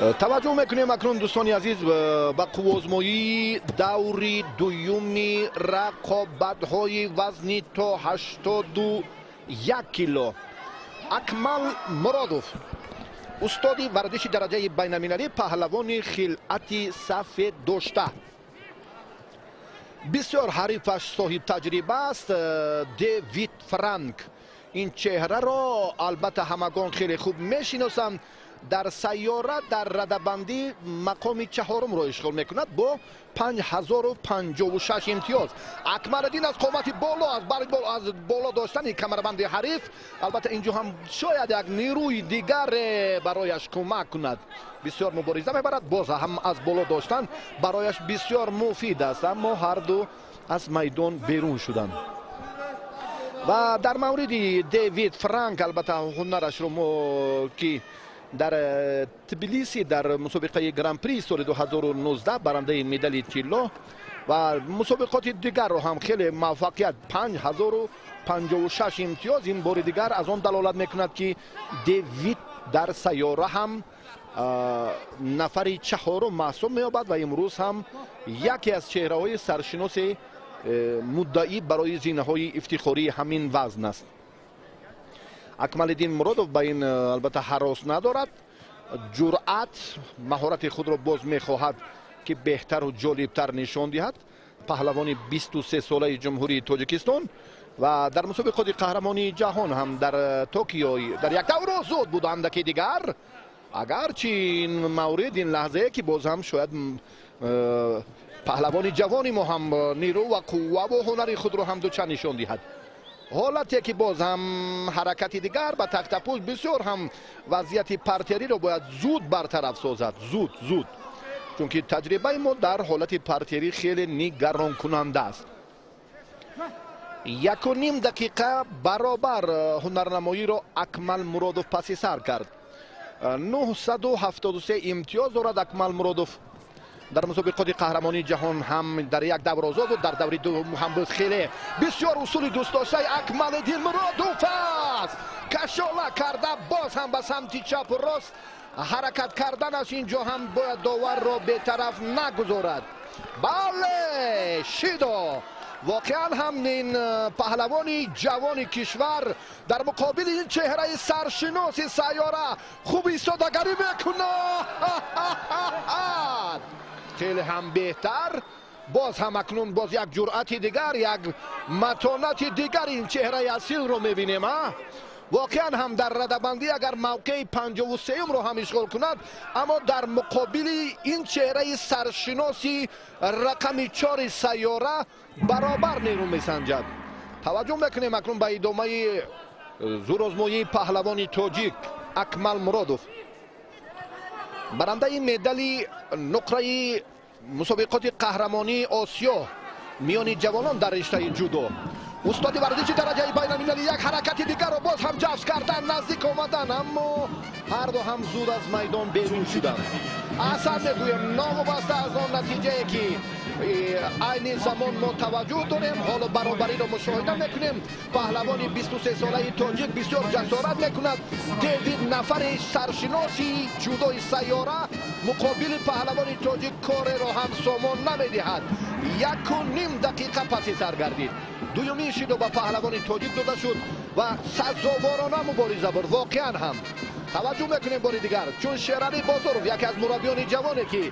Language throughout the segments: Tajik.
Таваҷҷӯҳ мекунем акнун, дӯстони азиз, ба қувваозмоии даври дуюми рақобатҳои вазни то 81 кило. Акмал Муродов, устоди варзиши дараҷаи байналмилалӣ, паҳлавони хилъати сафед дошта. Бисёр ҳарифаш соҳибтаҷриба аст, Дэвид Франк. Ин чеҳраро албатта ҳамагон хеле хуб мешиносанд. Дар сайёра дар радабандӣ мақоми чаҳорумро ишғол мекунад бо 5056 имтиёз. Акмалиддин аз қомати боло, аз боло доштани камарбанди ҳариф, албатта инҷо ҳам шояд як нерӯи дигаре барояш кӯмак кунад. Бисёр мубориза мебарад, боз ҳам аз боло доштан барояш бисёр муфид аст, аммо ҳарду аз майдон берун шуданд. Ва дар мавриди Дэвид Франк, албатта ҳунарашро мо ки дар Тбилиси дар мусобиқаи Гран-при соли 2019 барандаи медали тилло ва мусобиқоти дигарро ҳам хеле муваффақият 5056 имтиёз, ин бори дигар аз он далолат мекунад, ки Дэвид дар сайёра ҳам нафари чаҳорум маҳсуб меёбад ва имрӯз ҳам яке аз чеҳраҳои саршиноси муддаӣ барои зинаҳои ифтихории ҳамин вазн аст. Акмалиддин Муродов ба ин албатта ҳарос надорад, ҷуръат, маҳорати худро боз мехоҳад, ки беҳтару ҷолибтар нишон диҳад. Паҳлавони 23 солаи Ҷумҳурии Тоҷикистон ва дар мусобиқоти қаҳрамонии ҷаҳон ҳам дар Токио дар як давр озод буд андаки дигар. Агарчи ин маврид, ин лаҳзае ки боз ҳам шояд паҳлавони ҷавони мо ҳам нерӯ ва қувваву ҳунари худро ҳам дучанд нишон диҳад. Ҳолате ки боз ҳам ҳаракати дигар ба тахтапӯш, бисёр ҳам вазъияти партериро бояд зуд бартараф созад, зуд зуд, чунки таҷрибаи мо дар ҳолати партерӣ хеле нигаронкунанда аст. 1,5 дақиқа баробар ҳунарнамоиро Акмал Муродов паси сар кард. 973 имтиёз дорад Акмал Муродов. Дар мусобиқоти қаҳрамонии ҷаҳон ҳам дар як давр озод буд, дар даври дуюм ҳам буд. Хеле бисёр усули дӯстдоштаи Акмалиддин Муродов аст, кашола карда боз ҳам ба самти чапу рост ҳаракат карданаш. Инҷо ҳам бояд доварро бетараф нагузорад. Бале, шидо воқеан ҳам ин паҳлавони ҷавони кишвар дар муқобили ин чеҳраи саршиноси сайёра хуб истодагарӣ мекунад, хеле ҳам беҳтар. Боз ҳам акнун боз як ҷуръати дигар, як матонати дигар ин чеҳраи асилро мебинем. А воқеан ҳам дар радабандӣ агар мавқеи 53-умро ҳам ишғол кунад, аммо дар муқобили ин чеҳраи саршиноси рақами чори сайёра баробар нерӯ месанҷад. Таваҷҷӯҳ мекунем акнун ба идомаи зӯрозмоии паҳлавони тоҷик Акмал Муродов, барандаи медали нуқраи мусобиқоти қаҳрамонии Осиё миёни ҷавонон дар риштаи ҷудо, устоди варзиши дараҷаи байналмилалӣ. Як ҳаракати дигарро боз ҳам ҷафс кардан, наздик омадан, аммо ҳарду ҳам зуд аз майдон берун шуданд. Аҳсан мегӯем, новобаста аз он натиҷае ки айни замон мо таваҷҷӯҳ дорем, ҳоло баробариро мушоҳида мекунем. Паҳлавони 23-солаи тоҷик бисёр ҷасорат мекунад. Дэвид, нафари саршиноси ҷудои сайёра, муқобили паҳлавони тоҷик кореро ҳам сомон намедиҳад. 1,5 дақиқа паси сар гардид. Дуюмин шидо ба паҳлавони тоҷик дода шуд ва сазоворона мубориза бурд. Воқеан ҳам таваҷҷӯҳ мекунем бори дигар, чун Шералӣ Бозоров, яке аз мураббиёни ҷавоне ки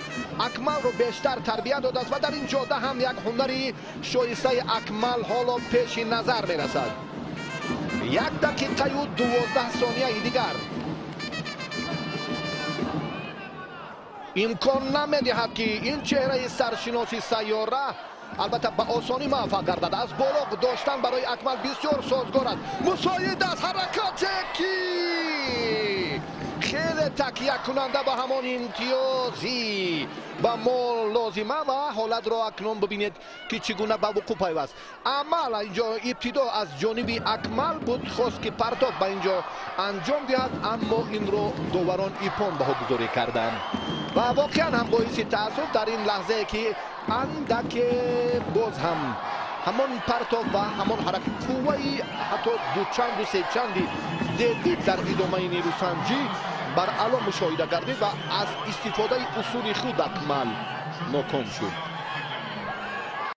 Акмалро бештар тарбия додааст, ва дар ин ҷода ҳам як ҳунари шоистаи Акмал ҳоло пеши назар мерасад. 1 дақиқаю 12 сонияи дигар имкон намедиҳад, ки ин чеҳраи саршиноси сайёра албатта ба осонӣ муваффақ гардад. Аз боло доштан барои Акмал бисёр созгор аст, мусоид аст. Ҳаракате ки хеле такякунанда ба ҳамон имтиёзи ба мо лозима ва ҳолатро акнун бибинед, ки чӣ гуна ба вуқӯъ пайваст. Амал инҷо ибтидо аз ҷониби Акмал буд, хост ки партоб ба инҷо анҷом диҳад, аммо инро доварон иппон баҳогузорӣ карданд. Ва воқеан ҳам боиси таассуф дар ин лаҳзае ки андаке боз ҳам ҳамон партоб ва ҳамон ҳаракат, қувваи ҳатто дучанду сечанди Дэвид дар идомаи нерӯсанҷӣ. Баръало мушоҳида гардид ва аз истифодаи усули худ Акмал ноком шуд.